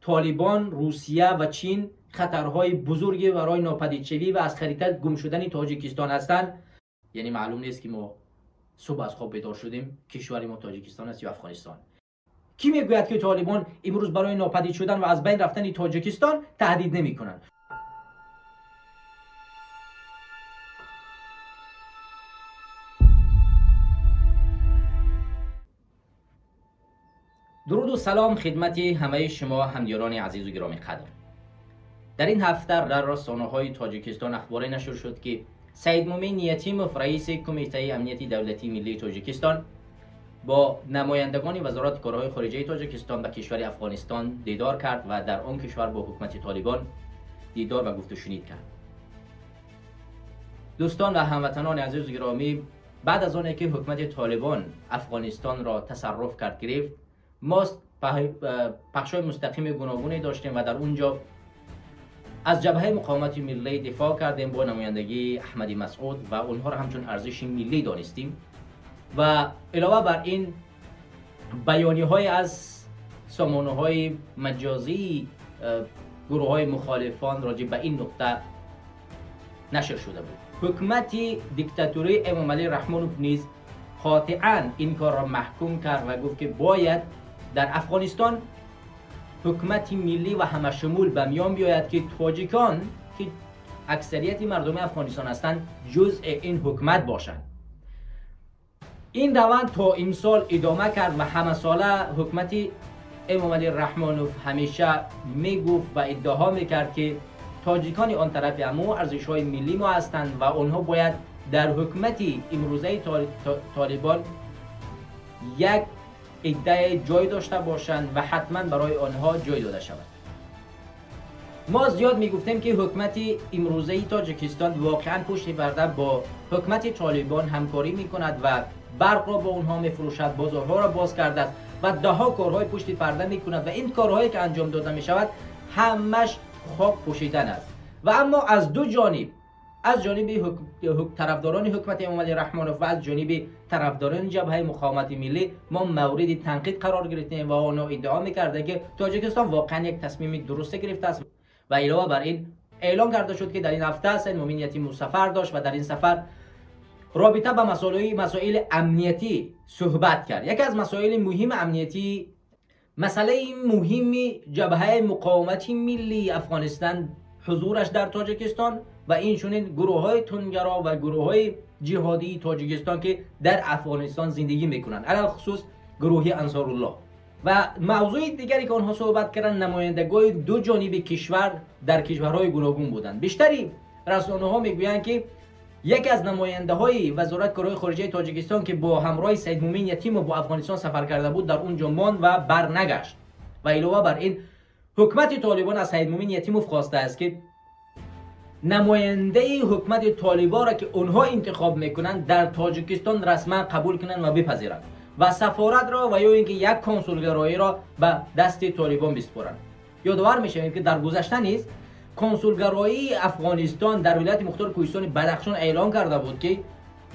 طالبان، روسیه و چین خطرهای بزرگی برای ناپدیدشوی و از خریطه گم شدن تاجیکستان هستند، یعنی معلوم نیست که ما صبح از خواب بیدار شدیم کشور ما تاجیکستان است یا افغانستان. کی میگوید که طالبان امروز برای ناپدید شدن و از بین رفتن تاجیکستان تهدید نمیکنند؟ درود و سلام خدمت همه شما همدیاران عزیز و گرامی قدر. در این هفته در رسانه‌های تاجیکستان اخباری نشر شد که سید مومن یتیموف رئیس کمیته امنیتی دولتی ملی تاجیکستان با نمایندگان وزارت کارهای خارجه تاجیکستان به کشور افغانستان دیدار کرد و در آن کشور با حکومت طالبان دیدار و گفت و شنید کرد. دوستان و هموطنان عزیز و گرامی، بعد از آنکه حکومت طالبان افغانستان را تصرف کرد گرفت، ما پخش‌های مستقیم گوناگونی داشتیم و در اونجا از جبهه مقاومت ملی دفاع کردیم با نمایندگی احمدی مسعود و اونها را همچون ارزش ملی دانستیم و علاوه بر این بیانیه‌های از سامانه‌های مجازی گروه‌های مخالفان راجع به این نقطه نشر شده بود. حکومت دیکتاتوری امام علی رحمانوف نیز قاطعاً این کار را محکوم کرد و گفت که باید در افغانستان حکومت ملی و همشمول به میان بیاید که تاجیکان که اکثریت مردم افغانستان هستند جزء این حکومت باشند. این روند تا امسال ادامه کرد و همه ساله حکومت امام علی رحمانوف همیشه میگفت و ادعا میکرد که تاجیکان آن طرف امو ارزش های ملی ما هستند و آنها باید در حکومت امروزه طالبان یک عده جای داشته باشند و حتما برای آنها جای داده شود. ما زیاد میگفتیم که حکومت امروزه تاجیکستان واقعا پشت پرده با حکومت طالبان همکاری میکند و برق را با آنها میفروشد، بازارها را باز کرده است و دهها کارهای پشت پرده میکند و این کارهایی که انجام داده میشود همش خاک پوشیدن است. و اما از دو جانب، از جانب طرفداران حکومت امام علی رحمانوف و از جانب طرفداران جبهه مقاومت ملی ما مورد تنقید قرار گرفتیم و آنها ادعا میکرده که تاجیکستان واقعا یک تصمیم درست گرفته است. و علاوه بر این اعلام کرده شد که در این هفته سید مومن یتیموف سفر داشت و در این سفر رابطه به مسائل امنیتی صحبت کرد. یکی از مسائل مهم امنیتی، مسئله مهم جبهه مقاومت ملی افغانستان، حضورش در تاجیکستان و این چنین گروه های تندگرا و گروه های جهادی تاجیکستان که در افغانستان زندگی میکنند، علی خصوص گروه انصارالله. و موضوع دیگری که آنها صحبت کردن نمایندگان دو جانب کشور در کشورهای گوناگون بودند. بیشتری رسانه ها میگویند که یکی از نماینده های وزارت کارهای خارجه تاجیکستان که با همراه سید مومن یتیموف با افغانستان سفر کرده بود در اونجا ماند و برنگشت. و علاوه بر این حکومت طالبان از سید مومن یتیموف خواسته است که نماینده حکومت طالبان را که آنها انتخاب میکنند در تاجیکستان رسما قبول کنند و بپذیرند و سفارت را و یا اینکه یک کنسولگرایی را به دست طالبان بسپارند. یادآور میشویم که در گذشته نیز کنسولگرایی افغانستان در ولایت مختار کوهستان بدخشان اعلام کرده بود که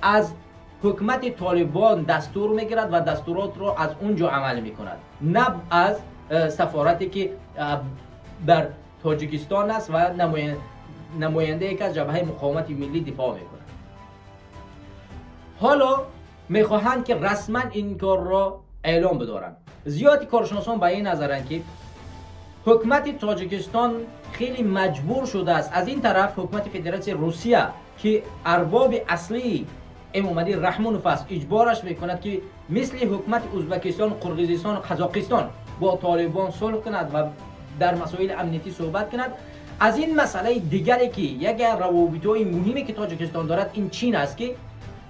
از حکومت طالبان دستور میگیرد و دستورات را از اونجا عمل میکند، نه از سفارتی که در تاجیکستان است و نماینده یک از جبهه مقاومت ملی دفاع میکند. حالا میخواهند که رسما این کار را اعلام بدارند. زیادی کارشناسان به این نظرند که حکومت تاجیکستان خیلی مجبور شده است. از این طرف حکومت فدراسیون روسیه که ارباب اصلی امام علی رحمانوف است اجبارش میکند که مثل حکومت ازبکستان، قرقیزستان و قزاقستان با طالبان صلح کند و در مسائل امنیتی صحبت کند. از این مسئله دیگری که یک روابط مهمی که تاجیکستان دارد این چین است که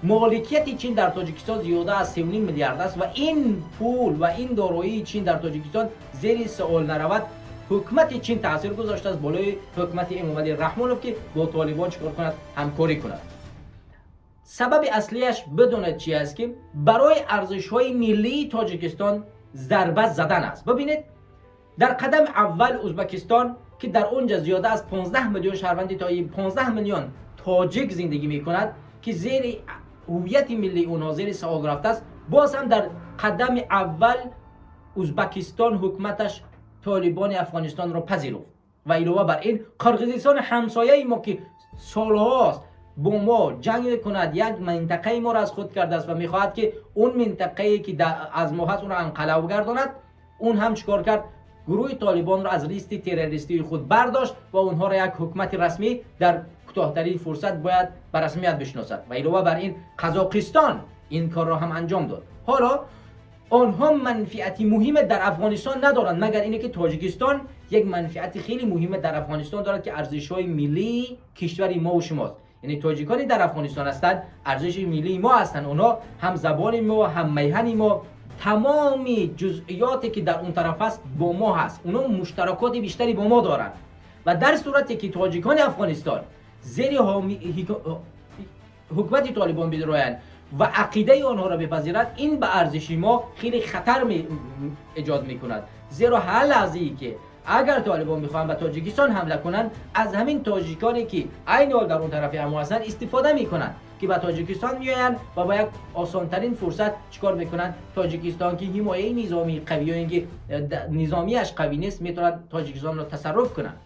مالکیت چین در تاجیکستان زیاده از 3.5 میلیارد است و این پول و این دارایی چین در تاجیکستان زیر سوال نرود. حکومت چین تاثیر گذاشته است بالای حکومت امام علی رحمانوف که با طالبان چیکار کند، همکاری کند. سبب اصلیش بداند چی است که برای ارزش های ملی تاجیکستان ضربه زدن است. ببینید در قدم اول ازبکستان که در اونجا زیاده از 15 میلیون شهروند تا 15 میلیون تاجیک زندگی میکند که زیر هویت ملی اونها زیر سوال رفته است، باز هم در قدم اول ازبکستان حکومتش طالبان افغانستان را پذیرفت. و علاوه بر این قرقیزستان همسایه ما که سالهاست با ما جنگ کند، یک منطقه ما را از خود کرده است و میخواهد که اون منطقه‌ای که از ما هست اون را انقلاب گرداند، اون هم چیکار کرد؟ گروه طالبان را از لیست تروریستی خود برداشت و اونها را یک حکومت رسمی در کوتاه‌ترین فرصت باید به رسمیت بشناسد. و علاوه بر این قزاقستان این کار را هم انجام داد. حالا آنها منفعتی مهم در افغانستان ندارند، مگر اینه که تاجیکستان یک منفعت خیلی مهم در افغانستان دارد که ارزش‌های ملی کشور ما و شماست. یعنی تاجیکانی در افغانستان هستند، ارزش ملی ما هستند، اونها هم زبان ما، هم میهن ما، تمامی جزئیاتی که در اون طرف است با ما هست، اونا مشترکات بیشتری با ما دارند. و در صورتی که تاجیکان افغانستان زیر حکومت طالبان بدرویند و عقیده آنها را بپذیرند، این به ارزش ما خیلی خطر ایجاد میکند. زیرا هر لحظه‌ای که اگر طالبان میخواهند به تاجیکستان حمله کنند، از همین تاجیکانی که عین حال در اون طرف امو هستند استفاده میکنند که به تاجیکستان میآیند و با یک آسانترین فرصت چیکار میکنند؟ تاجیکستان که حمایه نظامی قوی یا اینکه نظامیش قوی نیست، میتونند تاجیکستان را تصرف کنند.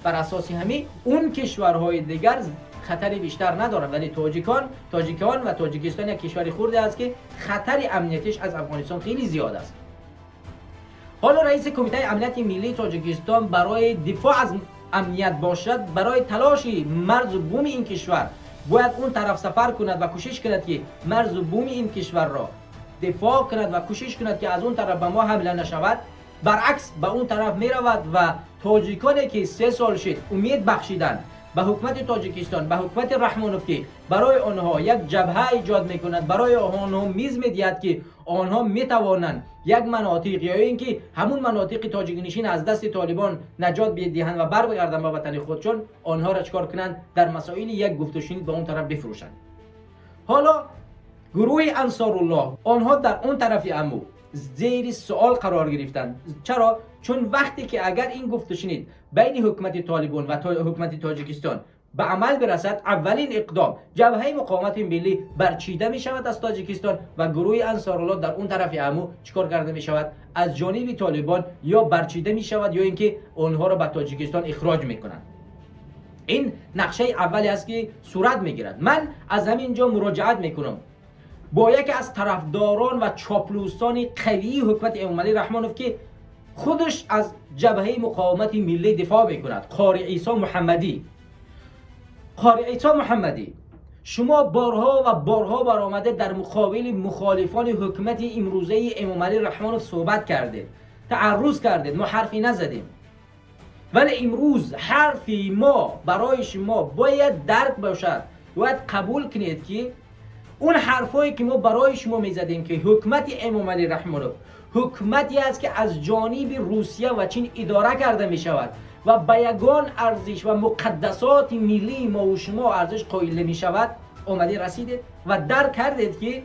بر اساس همین اون کشورهای دیگر خطر بیشتر ندارند، ولی تاجیکان و تاجیکستان یک کشور خرد است که خطر امنیتش از افغانستان خیلی زیاد است. حالا رئیس کمیته امنیت ملی تاجیکستان برای دفاع از امنیت باشد، برای تلاش مرز و بوم این کشور باید اون طرف سفر کند و کوشش کند که مرز و بوم این کشور را دفاع کند و کوشش کند که از اون طرف به ما حمله نشود. برعکس به اون طرف می رود و تاجیکانی که 3 سال شد امید بخشیدند به حکومت تاجیکستان، به حکومت رحمانوف که برای آنها یک جبهه ایجاد میکند، برای آنها میز میدهد که آنها میتوانند یک مناطق یا اینکه همون مناطق تاجیک نشین از دست طالبان نجات بدهند و برگردند به وطن خودشون، آنها را چکار کنند؟ در مسائل یک گفت و شنید به اون طرف بفروشند. حالا گروه انصارالله آنها در اون طرف امو زیر سوال قرار گرفتند. چرا؟ چون وقتی که اگر این گفت و شنید بین حکومت طالبان و حکومت تاجیکستان به عمل برسد، اولین اقدام جبهه مقاومت ملی برچیده می شود از تاجیکستان و گروه انصارالله در اون طرف امو چیکار کرده می شود؟ از جانب طالبان یا برچیده می شود یا اینکه آنها را به تاجیکستان اخراج می کنند. این نقشه اولی است که صورت می گیرد. من از همینجا مراجعت می کنم با یکی از طرفداران و چاپلوسان قوی حکومت امامعلی رحمانوف که خودش از جبهه مقاومت ملی دفاع میکند، قاری عیسی محمدی. قاری عیسی محمدی، شما بارها و بارها برآمده در مقابل مخالفان حکومت امروزه امامعلی رحمانوف صحبت کردید، تعرض کردید، ما حرفی نزدیم، ولی امروز حرفی ما برای شما باید درک باشد، باید قبول کنید که اون حرفایی که ما برای شما میزدیم که حکومت امامعلی رحمانوف حکومتی است که از جانب روسیه و چین اداره کرده می شود و به یگان ارزش و مقدسات ملی ما و شما ارزش قائل نمی شود، آمده رسیدید و درک کردید که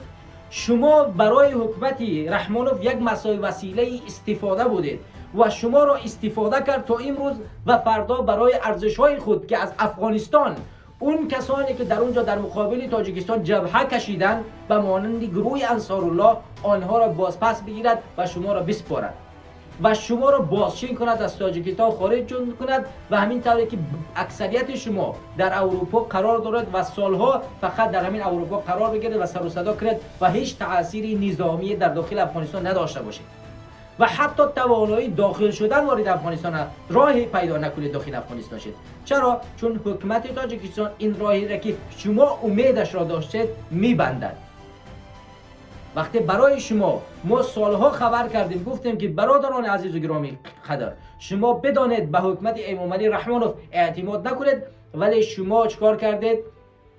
شما برای حکومت رحمانوف یک وسیله استفاده بودید و شما را استفاده کرد تا امروز و فردا برای ارزش های خود که از افغانستان اون کسانی که در اونجا در مقابل تاجیکستان جبهه کشیدن به مانند گروه انصارالله آنها را بازپس بگیرد و شما را بسپارد و شما را بازچین کند، از تاجیکستان خارج کند. و همین طوری که اکثریت شما در اروپا قرار دارد و سالها فقط در همین اروپا قرار بگیرد و سر و صدا کند و هیچ تأثیری نظامی در داخل افغانستان نداشته باشید و حتی توانایی داخل شدن وارد افغانستان راهی پیدا نکنید داخل افغانستان شد. چرا؟ چون حکومت تاجیکستان این راهی را که شما امیدش را داشتید میبندد. وقتی برای شما ما سالها خبر کردیم، گفتیم که برادران عزیز و گرامی قدر، شما بدانید به حکومت امامعلی رحمانوف اعتماد نکنید، ولی شما چکار کردید؟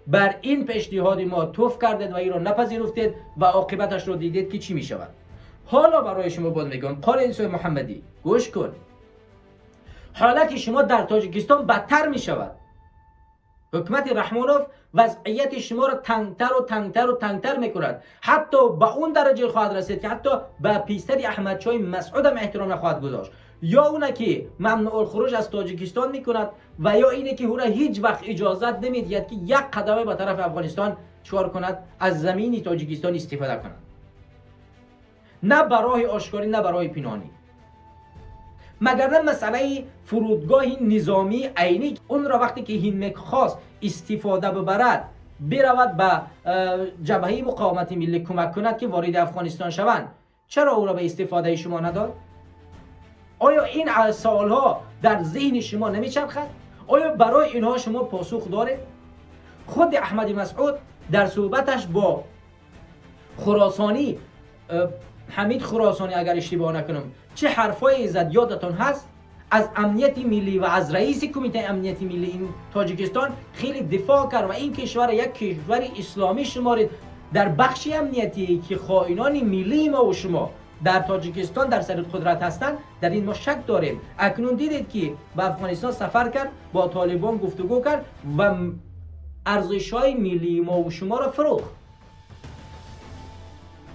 بر این پیشنهاد ما توف کردید و این را نپذیرفتید و عاقبتش رو دیدید که چی میشود. حالا برای شما باز میگم قاری عیسی محمدی گوش کن، حالت شما در تاجیکستان بدتر میشود. حکومت رحمانوف وضعیت شما را تنگتر و تنگتر و تنگتر میکند، حتی به اون درجه خواهد رسید که حتی به پیستر احمد شاه مسعود هم احترام نخواهد گذاشت، یا اونه که ممنوع الخروج از تاجیکستان میکند و یا اینه که او را هیچ وقت اجازت نمیدهد که یک قدمه به طرف افغانستان چکار کند، از زمین تاجیکستان استفاده کند، نه برای آشکاری نه برای پنهانی. مگر نه مسئله فرودگاه نظامی عینی اون را وقتی که هینمک خواست استفاده ببرد، برود به جبهه مقاومت ملی کمک کند که وارد افغانستان شوند، چرا او را به استفاده شما نداد؟ آیا این سوالها در ذهن شما نمیچرخد؟ آیا برای اینها شما پاسخ دارید؟ خود احمد مسعود در صحبتش با خراسانی، حمید خراسانی اگر اشتباه نکنم، چه حرفایی زد یادتان هست؟ از امنیت ملی و از رئیس کمیته امنیت ملی این تاجیکستان خیلی دفاع کرد و این کشور یک کشور اسلامی شمارید. در بخش امنیتی که خائنان ملی ما و شما در تاجیکستان در سر قدرت هستند، در این ما شک داریم. اکنون دیدید که به افغانستان سفر کرد، با طالبان گفتگو کرد و ارزش‌های ملی ما و شما را فروخت.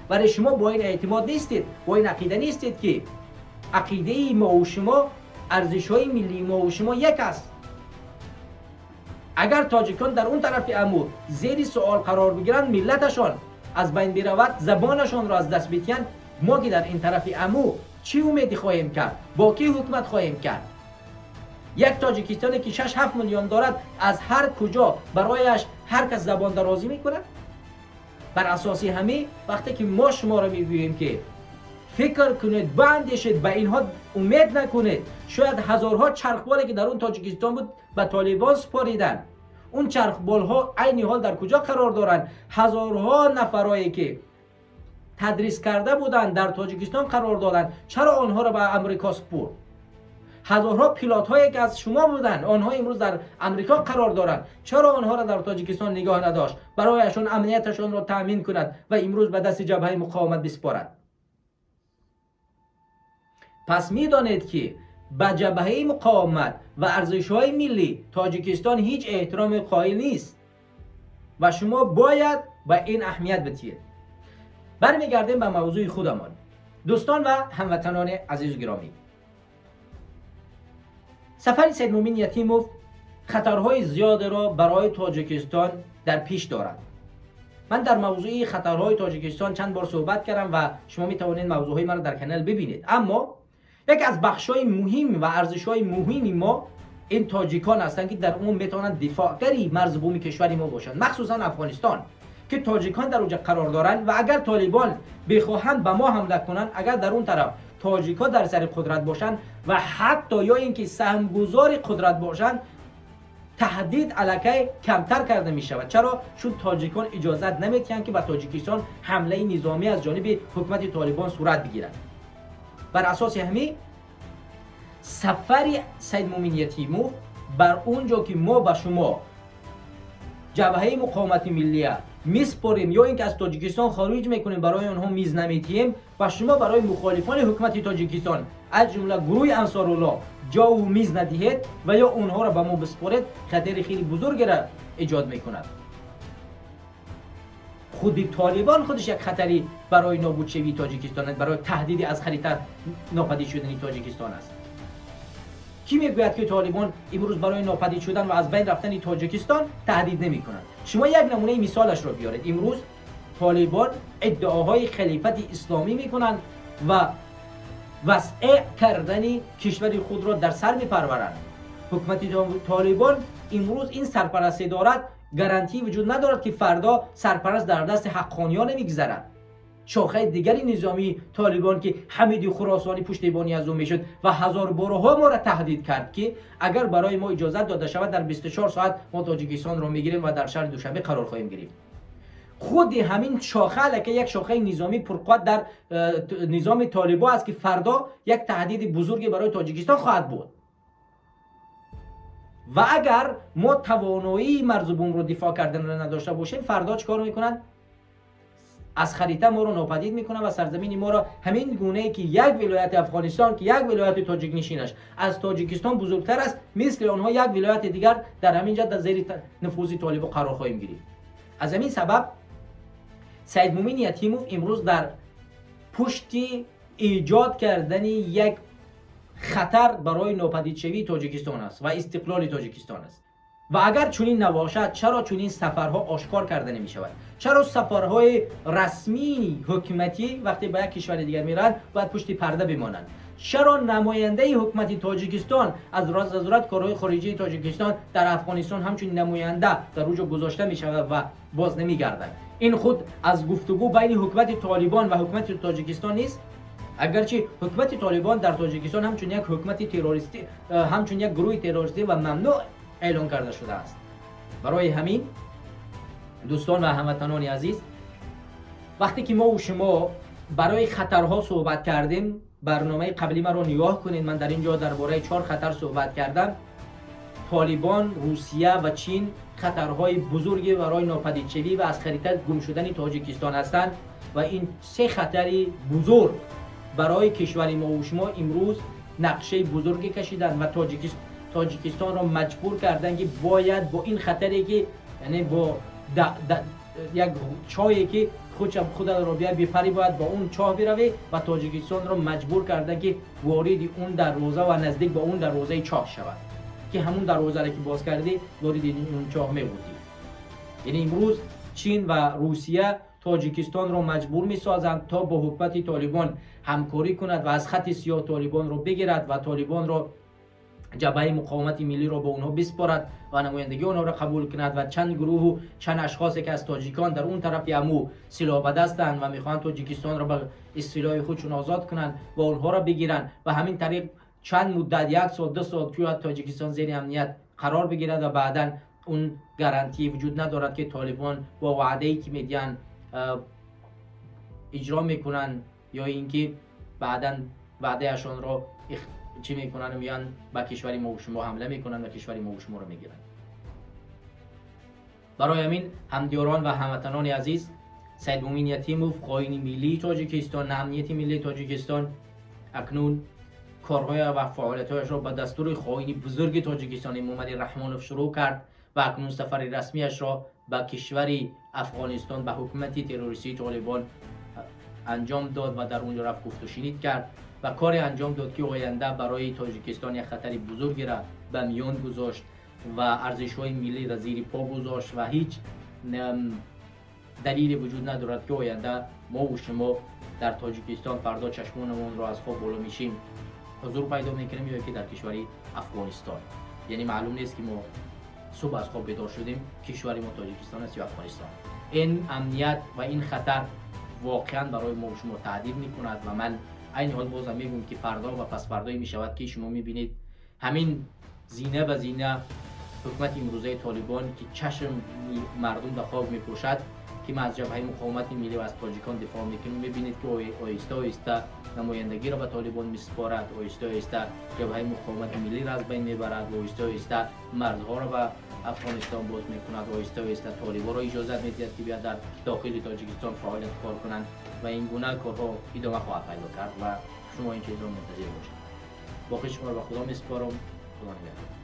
برای شما با این اعتماد نیستید، با این عقیده نیستید که عقیده ما و شما، ارزش‌های ملی ما و شما یک است. اگر تاجیکان در اون طرف امو زیر سوال قرار بگیرند، ملتشان از بین برود، زبانشان را از دست بدهند، ما که در این طرف امو چی امیدی خواهیم کرد؟ با کی حکومت خواهیم کرد؟ یک تاجیکستانی که 6-7 میلیون دارد، از هر کجا برایش هر کس زبان درازی میکند. بر اساس همه وقتی که ما شما را میگوییم که فکر کنید، باندیشید، به اینها امید نکنید. شاید هزارها چرخبالی که در اون تاجیکستان بود به طالبان سپاریدن، اون چرخبال ها عین حال در کجا قرار دارند؟ هزارها نفرایی که تدریس کرده بودند در تاجیکستان قرار دادند، چرا آنها را به امریکا سپرد؟ هزارها پیلوت هایی که از شما بودند، آنها امروز در امریکا قرار دارند، چرا آنها را در تاجیکستان نگاه نداشت، برایشان امنیتشان را تأمین کند و امروز به دست جبهه مقاومت بسپارد؟ پس میدانید که به جبهه مقاومت و ارزش های ملی تاجیکستان هیچ احترام قائل نیست و شما باید به این اهمیت بدهید. برمیگردیم به موضوع خودمان. دوستان و هموطنان عزیز و گرامی، سفر سید مومن یتیموف خطرهای زیاد را برای تاجیکستان در پیش دارد. من در موضوع خطرهای تاجیکستان چند بار صحبت کردم و شما می توانید موضوعهای مرا در کانال ببینید. اما یکی از بخش‌های مهم و ارزش‌های مهم ما این تاجیکان هستند که در اون میتوانند دفاعگری مرز بوم کشور ما باشند، مخصوصا افغانستان که تاجیکان در اونجا قرار دارند و اگر طالبان بخواهند به ما حمله کنند، اگر در اون طرف تاجیکان در سر قدرت باشند و حتی یا اینکه سهمگذار قدرت باشند، تهدید علیه کمتر کرده می شود. چرا؟ چون تاجیکان اجازت نمیدهند که به تاجیکستان حمله نظامی از جانب حکومت طالبان صورت بگیرد. بر اساس همین سفر سید مومن یتیموف بر اونجا که ما به شما جبهه مقاومت ملیه میسپاریم یا اینکه از تاجیکستان خارج میکنیم، برای آنها میز نمیتیم و شما برای مخالفان حکومت تاجیکستان از جمله گروه انصارالله جا و میز ندهید و یا اونها را به ما بسپارید، خطر خیلی بزرگ را ایجاد میکند. خود طالبان خودش یک خطری برای نابود شوی تاجیکستان، برای تهدید از خریطه ناپدید شدن تاجیکستان است. کی میگوید که طالبان امروز برای ناپدید شدن و از بین رفتن تاجیکستان تهدید نمیکنند؟ شما یک نمونه مثالش را بیارید. امروز طالبان ادعاهای خلیفت اسلامی میکنند و وسع کردن کشور خود را در سر میپرورند. حکومت طالبان امروز این سرپرستی دارد، گارانتی وجود ندارد که فردا سرپرست در دست حقانیان نمیگذرد. شاخه دیگری نظامی طالبان که حمید خراسانی پشتیبانی از او میشد و هزار بارها ما را تهدید کرد که اگر برای ما اجازت داده شود در 24 ساعت ما تاجیکستان را میگیریم و در شهر دوشنبه قرار خواهیم گرفت. خود همین شاخه که یک شاخه نظامی پرقوت در نظام طالبان است که فردا یک تهدید بزرگی برای تاجیکستان خواهد بود. و اگر ما توانایی مرز بوم رو دفاع کردن را نداشته باشیم، فردا چیکار میکنن؟ از خریطه ما رو ناپدید میکنن و سرزمین ما را همین گونه که یک ولایت افغانستان که یک ولایت تاجیک نشینش از تاجیکستان بزرگتر است، مثل آنها یک ولایت دیگر در همینجا در زیر نفوذ طالبان قرار خواهیم گرفت. از همین سبب سید مومن یتیموف امروز در پشت ایجاد کردن یک خطر برای ناپدید شوی تاجیکستان است و استقلال تاجیکستان است. و اگر چنین نباشد، چرا چنین سفرها آشکار کرده نمی شود؟ چرا سفرهای رسمی حکومتی وقتی به یک کشور دیگر میرند باید پشت پرده بمانند؟ چرا نماینده حکومت تاجیکستان از وزارت کارهای خارجه تاجیکستان در افغانستان همچون نماینده در اونجا گذاشته می شود و باز نمی گردد؟ این خود از گفتگو بین حکومت طالبان و حکومت تاجیکستان نیست؟ اگرچه حکومت طالبان در تاجیکستان همچون یک حکومت تروریستی، همچون یک گروه تروریستی و ممنوع اعلان کرده شده است. برای همین دوستان و هموطنان عزیز، وقتی که ما و شما برای خطرها صحبت کردیم، برنامه قبلی من رو نگاه کنید، من در اینجا درباره 4 خطر صحبت کردم. طالبان، روسیه و چین خطرهای بزرگی برای ناپدیدشوی و از خریطه گم شدن تاجیکستان هستند و این 3 خطر بزرگ برای کشور ما و شما امروز نقشه بزرگی کشیدن و تاجیکستان را مجبور کردن که باید با این خطری که یعنی با یک چایی که خود را بیا بپری باید با اون چاه بروی و تاجیکستان را مجبور کردن که وارد اون دروازه و نزدیک با اون دروازه چاه شود که همون دروازه را که باز کردی وارد اون چاه می بودی. یعنی امروز چین و روسیه تاجیکستان را مجبور می سازند تا با حکومت طالبان همکاری کند و از خط سیاه طالبان را بگیرد و طالبان را جبهه مقاومت ملی را به اونها بسپارد و نمایندگی اونها را قبول کند و چند گروه و چند اشخاصی که از تاجیکان در اون طرف امو سلاح به دستند و میخواهند تاجیکستان را به اصطلاح خودشون آزاد کنند و اونها را بگیرند و همین طریق چند مدت 1 سال 2 سال توی تاجیکستان زیر امنیت قرار بگیرد و بعدا اون گارانتی وجود ندارد که طالبان با وعده‌ای که میدن اجرا میکنن یا اینکه بعدا وعده‌شان را چی میکنن و میان به کشور ما و شما حمله میکنن و کشور ما و شما رو میگیرن. برای همین همدیاران و هموطنان عزیز، سید مومین یتیموف خائن ملی تاجیکستان، امنیت ملی تاجیکستان، اکنون کارهای و فعالیت‌هایش را به دستور خائن بزرگ تاجیکستان امامعلی رحمانوف شروع کرد و اکنون سفر رسمیش را به کشور افغانستان به حکومت تروریستی طالبان انجام داد و در اونجا رفت گفت و شنید کرد و کاری انجام داد که آینده برای تاجیکستان یک خطر بزرگی را به میان گذاشت و ارزش‌های ملی را زیر پا گذاشت و هیچ دلیل وجود ندارد که آینده ما و شما در تاجیکستان فردا چشمانمان را از خواب بالا میشیم حضور پیدا میکنیم یا که در کشور افغانستان. یعنی معلوم نیست که ما صبح از خواب بیدار شدیم کشور ما تاجیکستان است یا افغانستان. این امنیت و این خطر واقعا برای ما و شما تهدید میکند و من این حال بازم میگم که فردا و پس فردایی میشود که شما میبینید همین زینه به زینه حکومت امروزه طالبان که چشم مردم در خواب میپوشد که ما از جبهه مقاومت ملی و از تاجیکان دفاع میکنیم، میبینید که آهسته آهسته نمایندگی را به طالبان میسپارد، آهسته آهسته جبهه مقاومت ملی را از بین میبرد و آهسته آهسته مرزها را به افغانستان باز میکند، آهسته آهسته طالبان را اجازه میدهد که بیاد در داخل تاجیکستان فعالیت کار کنند و این گونه کارها ادامه خواهد پیدا کرد و شما این چیز را منتظر باشید. باقی شما را به خدا میسپارم. خدا نگهدار.